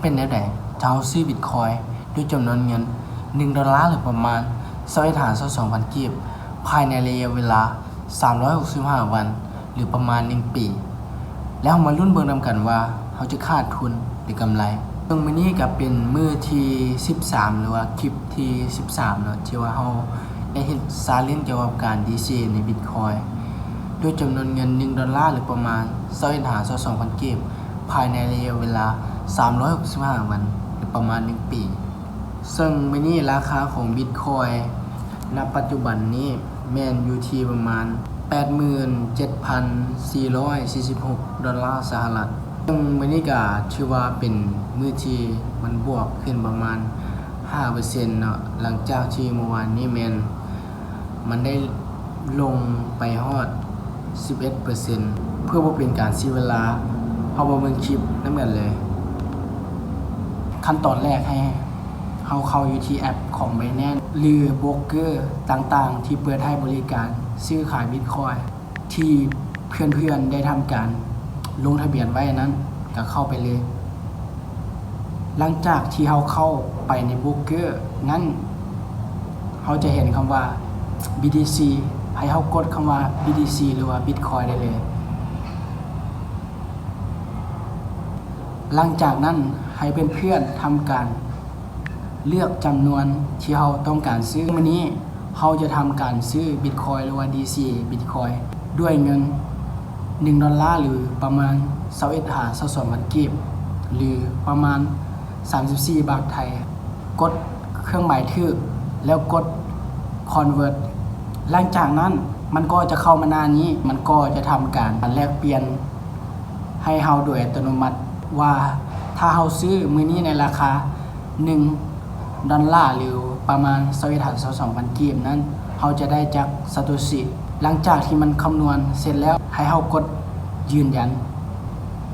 ເປັນແນວໃດ ຖ້າເຮົາຊື້ບິດຄອຍດ້ວຍຈຳນວນເງິນໜຶ່ງດອນລາ ຫຼືປະມານຊາວເອັດຫາຊາວສອງພັນກີບ ພາຍໃນໄລຍະເວລາສາມຮ້ອຍຫົກສິບຫ້າວັນ ຫຼືປະມານໜຶ່ງປີ ແລ້ວເຮົາມາລຸ້ນເບິ່ງນຳກັນວ່າ ເຮົາຈະຂາດທຶນ ຫຼືກຳໄລ. ເຊິ່ງມື້ນີ້ກໍເປັນມື້ທີສິບສາມ ຫຼືວ່າຄລິບທີສິບສາມເນາະ ທີ່ວ່າເຮົາໄດ້ເຮັດຊາເລນກ່ຽວກັບການດີເຊໃນບິດຄອຍ ດ້ວຍຈຳນວນເງິນໜຶ່ງດອນລາ ຫຼືປະມານຊາວເອັດຫາຊາວສອງພັນກີບ ພາຍໃນໄລຍະເວລາສາມຮ້ອຍຫົກສິບຫ້າວັນ ຫຼືປະມານໜຶ່ງປີ. ເຊິ່ງມື້ນີ້ລາຄາຂອງບິດຄອຍ ນະປັດຈຸບັນນີ້ແມ່ນຢູ່ທີ່ປະມານແປດໝື່ນເຈັດພັນສີ່ຮ້ອຍສີ່ສິບຫົກດອນລາສະຫະລັດ. ເຊິ່ງມື້ນີ້ກໍຖືວ່າເປັນມື້ທີ່ມັນບວກຂຶ້ນປະມານຫ້າເປີເຊັນເນາະ ຫຼັງຈາກທີ່ມື້ວານນີ້ແມ່ນ ມັນໄດ້ລົງໄປຮອດສິບເອັດເປີເຊັນ. ເພື່ອບໍ່ເປັນການເສຍເວລາ ເຮົາມາເບິ່ງຄລິບນຳກັນເລີຍ. ຂັ້ນຕອນແລກໃຫ້ເຮົາເຂົ້າຢູ່ທີ່ແອັບຂອງ Binance ຫຼືໂບຣກເກີຕ່າງໆ ທີ່ເປີດໃຫ້ບໍລິການຊື້ຂາຍບິດຄອຍ ທີ່ເພື່ອນໆໄດ້ທຳການລົງທະບຽນໄວ້ນັ້ນ ກໍເຂົ້າໄປເລີຍ. ຫຼັງຈາກທີ່ເຮົາເຂົ້າໄປໃນໂບຣກເກີນັ້ນ ເຮົາຈະເຫັນຄຳວ່າ BTC ໃຫ້ເຮົາກົດຄຳວ່າ BTC ຫຼືວ່າ Bitcoin ໄດ້ເລີຍ. ຫຼັງຈາກນັ້ນ ໃຫ້ເພື່ອນໆທຳການເລືອກຈຳນວນທີ່ເຮົາຕ້ອງການຊື້. ມື້ນີ້ເຮົາຈະທຳການຊື້ Bitcoin ຫຼືວ່າ DCA Bitcoin ດ້ວຍເງິນໜຶ່ງດອນລາ ຫຼືປະມານຊາວເອັດຫາຊາວສອງພັນກີບ ຫຼືປະມານ ສາມສິບສີ່ບາດໄທ. ກົດເຄື່ອງໝາຍຖືກ ແລ້ວກົດ Convert. ຫຼັງຈາກນັ້ນ ມັນກໍຈະເຂົ້າມາໜ້ານີ້ ມັນກໍຈະທຳການແລກປ່ຽນໃຫ້ເຮົາໂດຍອັດຕະໂນມັດ ວ່າຖ້າເຮົາຊື້ມື້ນີ້ໃນລາຄາໜຶ່ງດອນລາ ຫຼືປະມານຊາວເອັດຫາຊາວສອງພັນກີບນັ້ນ ເຮົາຈະໄດ້ຈັກຊາໂຕຊິ. ຫຼັງຈາກທີ່ມັນຄຳນວນເສັດແລ້ວ ໃຫ້ເຮົາກົດຢືນຢັນ.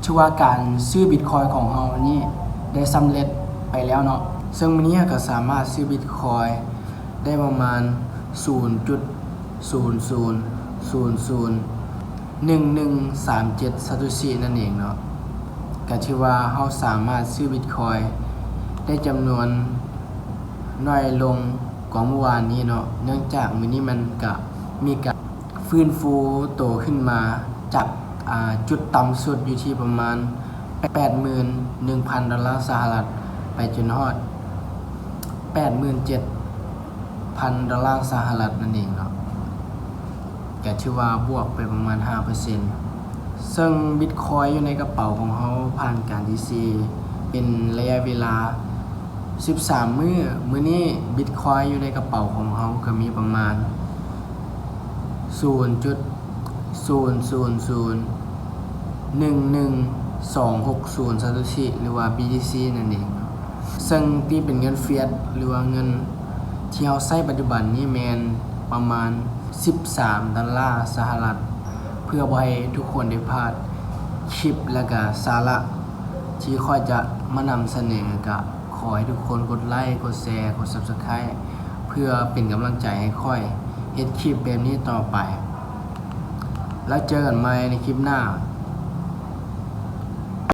ຖືວ່າການຊື້ບິດຄອຍຂອງເຮົານີ້ໄດ້ສຳເລັດໄປແລ້ວເນາະ. ເຊິ່ງມື້ນີ້ເຮົາກໍສາມາດຊື້ບິດຄອຍໄດ້ປະມານສູນຈຸດສູນສູນສູນສູນໜຶ່ງໜຶ່ງສາມເຈັດຊາໂຕຊິນັ້ນເອງເນາະ. ກໍຖືວ່າເຮົາສາມາດຊື້ບິດຄອຍໄດ້ຈຳນວນໜ້ອຍລົງກວ່າມື້ວານນີ້ເນາະ, ເນື່ອງຈາກມື້ນີ້ມັນກະມີການ ຟື້ນຟູໂຕຂຶ້ນມາຈາກ ອ່າ ຈຸດຕ່ຳສຸດຢູ່ທີ່ປະມານແປດໝື່ນໜຶ່ງພັນດອນລາສະຫະລັດ ໄປຈົນຮອດແປດໝື່ນເຈັດພັນດອນລາສະຫະລັດນັ້ນເອງເນາະ, ກະຖືວ່າບວກໄປປະມານຫ້າເປີເຊັນ. ເຊິ່ງບິດຄອຍຢູ່ໃນກະເປົາຂອງເຮົາຜ່ານການດີເຊເປັນໄລຍະເວລາ ສິບສາມມື້, ມື້ນີ້ບິດຄອຍຢູ່ໃນກະເປົາຂອງເຮົາກໍມີປະມານສູນຈຸດສູນສູນສູນໜຶ່ງໜຶ່ງສອງຫົກສູນຊາໂຕຊິ ຫຼືວ່າ ບີທີຊີ ນັ້ນເອງ. ເຊິ່ງຕີເປັນເງິນຟຽດ ຫຼືວ່າເງິນທີ່ເຮົາໃຊ້ປັດຈຸບັນນີ້ແມ່ນປະມານສິບສາມດອນລາສະຫະລັດ. ເພື່ອບໍ່ໃຫ້ທຸກຄົນໄດ້ພາດຄລິບ ແລະກະສາລະທີ່ຂ້ອຍຈະມານຳສະເໜີ ກະ ຂໍໃຫ້ທຸກຄົນກົດໄລ, ກົດແຊ, ກົດ Subscribe ເພື່ອເປັນກຳລັງໃຈໃຫ້ຂ້ອຍເຮັດຄລິບແບບນີ້ຕໍ່ໄປ. ແລ້ວເຈີກັນໃໝ່ໃນຄລິບໜ້າ.